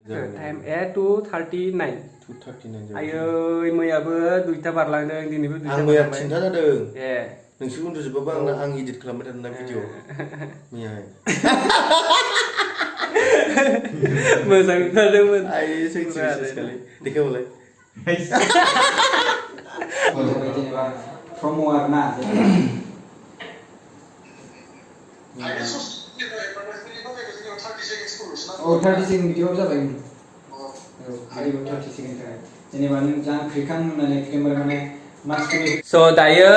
time 2:39 आयै मैयाबो 2टा बारलांदों दिनैबो 2टा आं मैया 3टा जादों ए नोंसोर उन्दुजोबबाबो आं इडिट खालामबाय थादोंना भिडिअ मैयाहाय मोजां जादोंमोन आइ सैखालि देखायबालाय जेनेबा प्रम' आरोना औ 30 सेकेन्ड बिदिबाबो जाबाय आरो 30 सेकेन्ड थाखाय जेनेबा नों जा क्रिकान होननानै एकदमबारे माने मानसिफोरनि स' दायो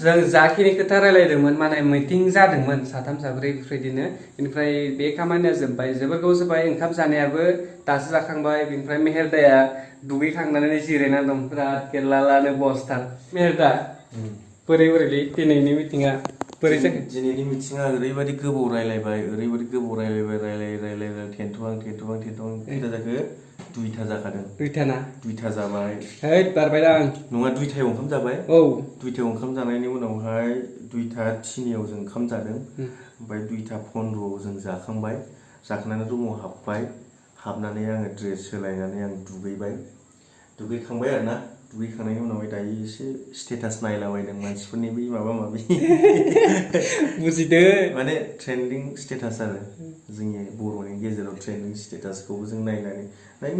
जों जाखिनि खोथा रायलायदोंमोन माने मिटिं जादोंमोन साथाम साब्रै बेफोरबायदिनो बेनिफ्राय बे खामानिया जोब्बाय जोबोर गोबाव जाबाय ओंखाम जानायाबो दासो जाखांबाय बेनिफ्राय मेहेरदाया दुगैखांनानै जिरायना दं बिराद केरलालानो बसथार मेहेरदा बोरै बोरैलै दिनैनि मिटिङा बोरै जाखो दिनैनि मिटिङा ओरैबायदि गोबाव रायलायबाय ओरैबायदि गोबाव रायलायबाय रायलाय थेनथ'आं खैथा जाखो 2टा जाखादों 2टा ना 2टा जाबाय है बारबायदा आं नङा 2टायाव ओंखाम जाबाय औ 2टायाव ओंखाम जानायनि उनावहाय 2:03 जों ओंखाम जादों ओमफ्राय 2:15 जों जाखांबाय जाखांनानै रुमाव हाबबाय हाबनानै आङो ड्रेस सोलायनानै आं दुगैखांबाय आरोना दुगैखांनायनि उनावहाय दायो एसे स्टेटास नायलाबायदों मानसिफोरनि बै माबा माबि बुजिदो माने ट्रेन्डिं स्टेटास आरो जोंनि बर'नि गेजेराव ट्रेन्डिं स्टेटासखौबो जों नायनानै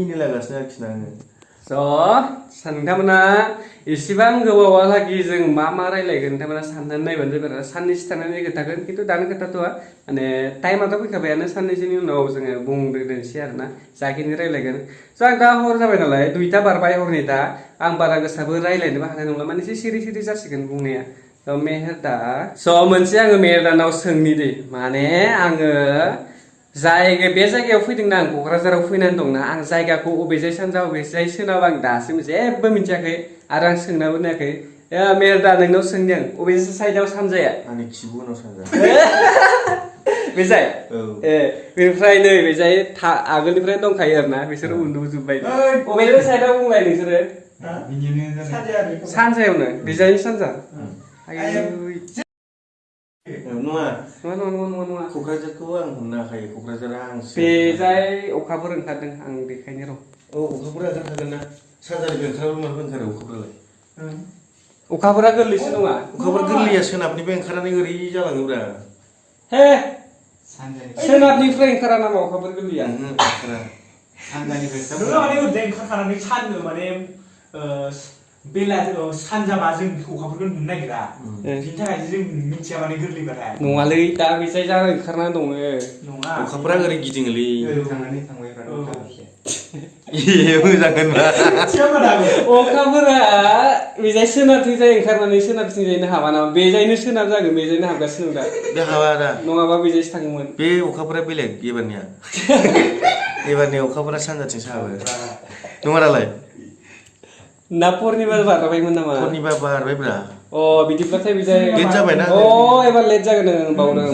मिनिलागासिनो आरोखि ना आङो स' नोंथांमोना एसेबां गोबावहालागै जों मा रायलायगोन नोंथांमोना साननानै नायबानो जाबाय आरो साननैसो थानानै खोथागोन खिन्थु दानो खोथाथ'आ माने टाइमाथ' फैखाबायानो साननैसोनि उनाव जोङो बुंग्रोनोसै आरोना जाखिनि रायलायगोन स' आं दा हर जाबाय नालाय 2टा बारबाय हरनि दा आं बारा गोसाबो रायलायनोबो हानाय नंला माने एसे सिरि जासिगोन बुंनाया मेहेरदा स' मोनसे आङो मेहेरदानाव सोंनि दे माने आङो बे जायगायाव फैदोंना आं क'क्राझाराव फैनानै दंना आं जायगाखौ अबेजाय सानजा अबेजाय सोनाब आं दासिम जेबो मिथियाखै आरो आं सोंनाबो नायाखै मेहेरदा नोंनाव सोंदों अबे साइडआव सानजाया आंनि खिबु उनाव सानजा बेजाय औ बेनिफ्राय नै बेजाय आगोलनिफ्राय दंखायो आरोना बिसोरो उन्दुजोब्बाय अबे साइडआव बुंलाय नोंसोरो सानजायावनो बेजायनि सानजा नङा क'क्राझारखौ आं हमनो हाखायो क'क्राझारा आं बेजाय अखाफोर ओंखारदों आं देखायनो र' औ अखाफोरा ओंखारखागोन ना सानजानिफ्राय ओंखाराबो माबा ओंखारो अखाफोरालाय अखाफोरा गोरलैसो नङा अखाफोर गोरलैया सोनाबनिफ्राय ओंखारनानै ओरै जालाङोब्रा हे सोनाबनिफ्राय ओंखारा नामा अखाफोर गोरलैया सानजानिफ्राय नोङो माने ओरैजाय ओंखारखानानै साननो माने बेला सानजाबा जों अखाफोरखौ नुनो नागिरा बिनि थाखायसो जों मिथिया माने गोरलैबाथाय नङालै दा बेजाय जा ओंखारना दङ नङा अखाफोरा ओरै गिदिङोलै थांनानै थांबाय मोजां होनबा अखाफोरा बेजाय सोनाबथिंजाय ओंखारनानै सोनाबथिंजायनो हाबा नामा बेजायनो सोनाब जागोन बेजायनो हाबगासिनो दा बे हाबा दा नङाबा बेजायसो थाङोमोन बे अखाफोरा बेलेग एबारनिया एबारनि अखाफोरा सानजाथिंसो हाबो नङा दालाय ना फरनिबा बारबायमोन नामा फरनिबा बारबायब्रा बिदिब्लाथाय बेजाय लेट जाबायना एबार लेट जागोन बावदों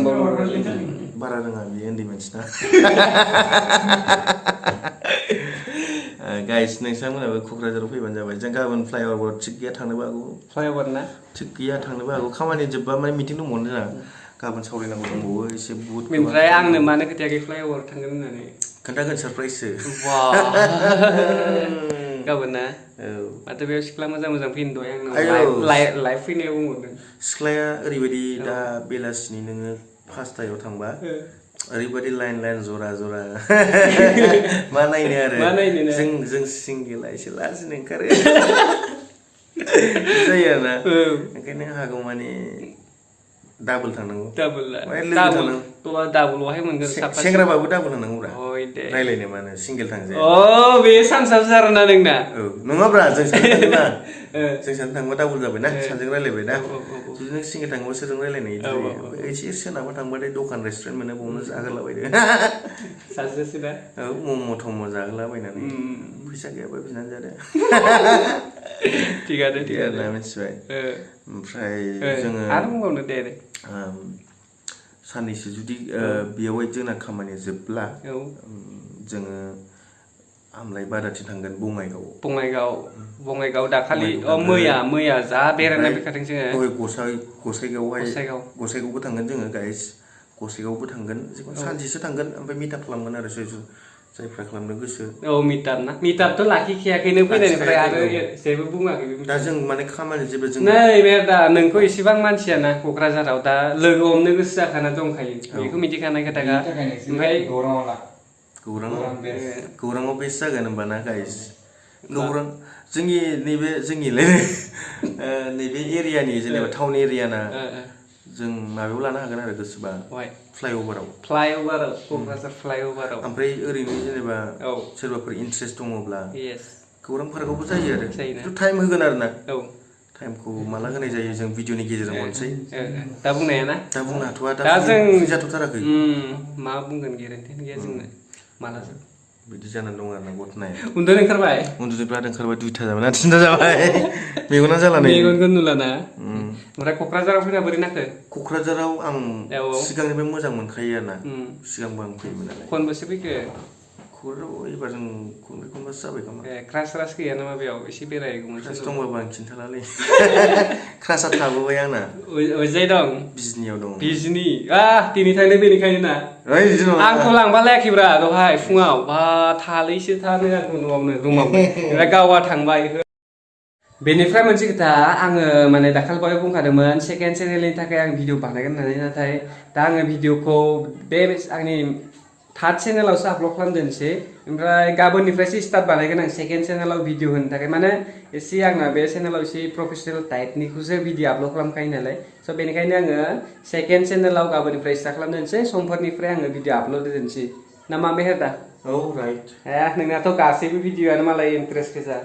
बारा रोङा बेयो उन्दै मानसिना गाइस नोंथांमोनाबो क'क्राझाराव फैबानो जाबाय जों गाबोन फ्लाइअभार थिग गैया थांनोबो हागौ फ्लाइअभार ना थिग गैया थांनोबो हागौ खामानि जोब्बा माने मिटिं दंबावनो जोंहा गाबोन सावरायनांगौ दंबावो एसे बुहुत ओमफ्राय आंनो मानो खोथायाखै फ्लाइअभार थांगोन होननानै खोन्थागोन सारप्राइजसो गाबोन ना औ माथो बेयाव सिख्ला मोजां फैनो दहाय आंनाव लाइभ फैनायाव बुंहरदों सिख्लाया ओरैबायदि दा बेलासिनि नोङो 5टायाव थांबा ओरैबायदि लाइन जरा मा नायनो आरो जों सिंगेला एसे लाजिनो ओंखारो जायो आरोना ओंखायनो हागौ माने डाबल थांनांगौ डाबलहाय मोनगोन सेंग्राबाबो डाबल थांनांगौब्रा रायलायनो मानो सिंगेल थांजाया बे सानसाबो जारोना नोंना औ नङाब्रा जों सानैजों थाङोना जों सानैजों थांबा डाबल जाबायना सानैजों रायलायबाय ना जुदि नों सिंगेल थाङोबा सोरजों रायलायनाय एसे सोनाबा थांबाथाय दखान रेस्टुरेन्ट मोनो बावनो जाहोलाबायदो सासेसो दा औ मम' थम' जाहोलाबायनानै फैसा गैयाबा बिनानै जादो थिगानो मिथिबाय ओमफ्राय जोङो आरो बुंबावनो दे साननैसो जुदि बेयावहाय जोंना खामानिया जोबब्ला जोङो आमलाय बादाथि थांगोन बङाइगाव दाखालि मैया जा बेरायना फैखादों जोङो गसाइगावबो थांगोन जोङो गाइस गसाइगावबो थांगोन जिखुनु सानसेसो थांगोन ओमफ्राय मिटाप खालामगोन आरो जायफ्रा खालामनो गोसो औ मिटारथ' लाखिखायाखैनो फैनायनिफ्राय आरो जेबो बुङाखै दा जों माने खामानि जेबो जों नै बे दा नोंखौ एसेबां मानसियाना क'क्राझाराव दा लोगो हमनो गोसो जाखाना दंखायो बेखौ मिथिखानाय खोथाखा ओमफ्राय गौराङाव बेस्ट जागोन होमबा ना गाइस गौरां जोंनिलाय नैबे एरियानि जेनेबा टाउन एरियाना जों माबायाव लानो हागोन आरो गोसोबा फ्लाइअभाराव क'क्राझार फ्लाइअभाराव ओमफ्राय ओरैनो जेनेबा सोरबाफोर इन्ट्रेस्ट दङब्ला गौरां पार्कआवबो जायो आरो खिन्थु टाइम होगोन आरो ना टाइमखौ माला होनाय जायो जों भिडिअनि गेजेरजों मोनसै दा बुंनो हाथ'वा दा जों जाथ'थाराखै मा बुंगोन गेरेन्टि गैया जोंनो माला जों बिदि जानानै दं आरो ना गथनाया उन्दुनो ओंखारबाय 2टा जाबाय ना 3टा जाबाय मेगना जाला नै मेगनखौ नुलाना ओमफ्राय क'क्राझाराव फैना बोरै नांखो क'क्राझाराव आं सिगांनिफ्राय मोजां मोनखायो आरो ना सिगांबो आं फैयोमोन नालाय खनबेसे फैखो क'क्राझाराव एबार जों खनब्रैसो जाबाय खोमा क्रास गैया नामा बेयाव एसे बेरायगौमोन क्रास दंबाबो आं खिन्थालालै क्रासआ थाबोबाय आंना ओजाय दं बिजनियाव दं बिजनि दिनै थांदों बेनिखायनो ना आंखौ लांबा लायाखैब्रा दहाय फुङाव बा थालैसो थानो आंखौ न'आवनो रुमावनो ओमफ्राय गावआ थांबाय बेनिफ्राय मोनसे खोथा आङो माने दाखालिबावै बुंखादोंमोन सेकेन्ड चेनेलनि थाखाय आं भिडिअ बानायगोन होननानै नाथाय दा आङो भिडिअखौ बे आंनि थार्ड चेनेलावसो आपल'ड खालामदोंसै ओमफ्राय गाबोननिफ्रायसो स्टार्ट बानायगोन आं सेकेन्ड चेनेलाव भिडिअ होनो थाखाय माने एसे आंना बे चेनेलाव एसे प्रफेसनेल टाइपनिखौसो भिडिअ आपल'ड खालामखायो नालाय स' बेनिखायनो आङो सेकेन्ड चेनेलाव गाबोननिफ्राय स्टार्ट खालामदोंसै समफोरनिफ्राय आङो भिडिअ आपल'ड होदोंसै ना मा मेहेर दा राइट नोंनाथ' गासैबो भिडिअआनो मालाय इन्टारेस्ट गोजा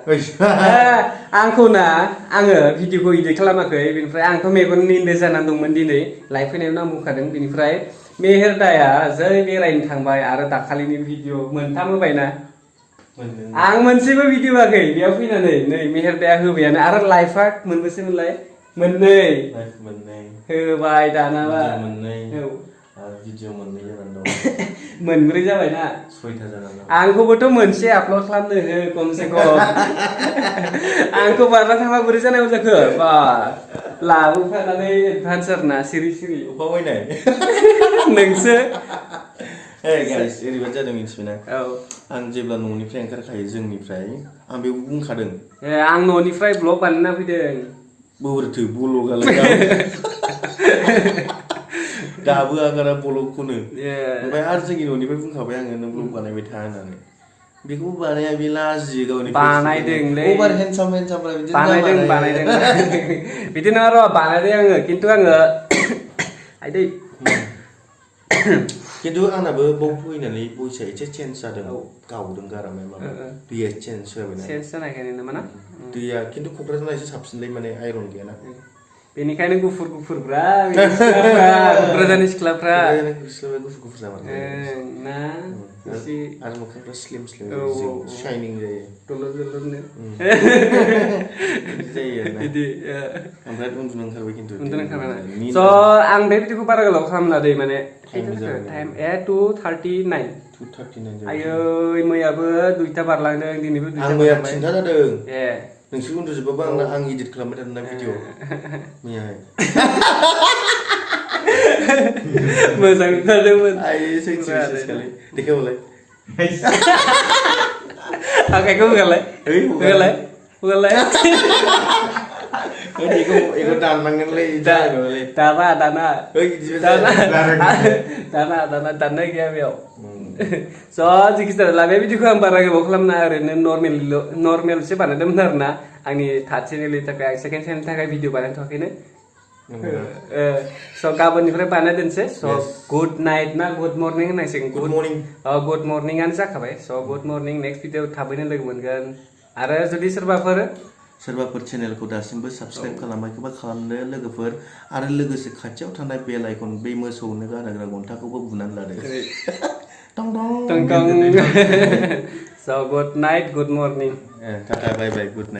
आङो भिडिअखौ इडिट खालामाखै बेनिफ्राय आंथ' मेगननि इन्डे जानानै दंमोन दिनै लाइभ फैनायावनो आं बुंखादों बेनिफ्राय मेहेरदाया जै बेरायनो थांबाय आरो दाखालिनि भिडिअ मोनथाम होबायना आं मोनसेबो भिडिअ होआखै बेयाव फैनानै नै मेहेरदाया होबायानो आरो लाइफआ मोनबेसे मोनलाय मोननै होबाय दानाबा भिडिअ मोननै जानानै दं मोनब्रै जाबायना 6टा जानानै दं आंखौबोथ' मोनसे आपल'ड खालामनो हो खमसे खम आंखौ बारना थांबा बोरै जानांगौ जाखो बा लाबोफानानै एडभान्स आरोना सिरि अबा बायनाय नोंसो गाइस ओरैबायदि जादों मिथिबायना आं जेब्ला न'निफ्राय ओंखारखायो जोंनिफ्राय आं बेखौ बुंखादों आं न'निफ्राय ब्लग बानायना फैदों बोरैथो ब्लगालाय दाबो आगारा ब्लगखौनो ओमफ्राय आरो जोंनि न'निफ्राय बुंखाबाय आङो नों ब्लग बानायबाय था होननानै बेखौ बानाया बे लाजियो गावनि बानायदोंलै अभार हेन्डसाम बानायदों बिदिनो र' बानायदों आङो खिन्थु आङो आइदै खिन्थु आंनाबो बाव फैनानै भइसआ एसे चेन्ज जादों गावदों गारामाया माबा दैया चेन्ज जाबायना चेन्ज जानायखायनो नामा ना दैया खिन्थु क'क्राझारना एसे साबसिनलै माने आइरन गैयाना बेनिखायनो गुफुरब्रा क'क्राझारनि सिख्लाफ्रा गुफुर जाबाय ना आरो मोखांफ्रा स्लिम शाइनिं जायो दलरनो जायो बिदि ओमफ्राय उन्दुनो ओंखारबाय खिन्थु स' आं बे भिडिअखौ बारा गोलाव खालामला दै माने टाइम 2:39 आयै मैयाबो 2टा बारलांदों दिनैबो 2टा मैया 3टा जादों ए नोंसोर उन्दुजोबबाबो आं इडिट खालामबाय थादों ना भिडिअ मैयाहाय मोजां जादोंमोन देखायबालाय आखाइखौ होगालाय बेखौ दाननांगोनलै दाननाय गैया बेयाव स' जिखिजाया बे भिडिअखौ आं बारा गोबाव खालामना ओरैनो नर्मेलसो बानायदोंमोन आरो ना आंनि थार्ड चेनेलनि थाखाय सेकेन्ड चेनेलनि थाखाय भिडिअ बानायथ'वाखैनो स' गाबोननिफ्राय बानायदोंसै स' गुड नाइट ना गुड मर्निं होननांसिगोन गुड मर्निंआनो जाखाबाय स' गुड मर्निं नेक्स्ट भिडिअ थाबैनो लोगो मोनगोन आरो जुदि सोरबाफोर चेनेलखौ दासिमबो साबस्क्राइब खालामाखैबा खालामदो लोगोफोर आरो लोगोसे खाथियाव थानाय बेल आइकन बे मोसौनो गानहोग्रा घन्टाखौबो बुनानै लादो टं टं स' good night good morning tata bye bye good night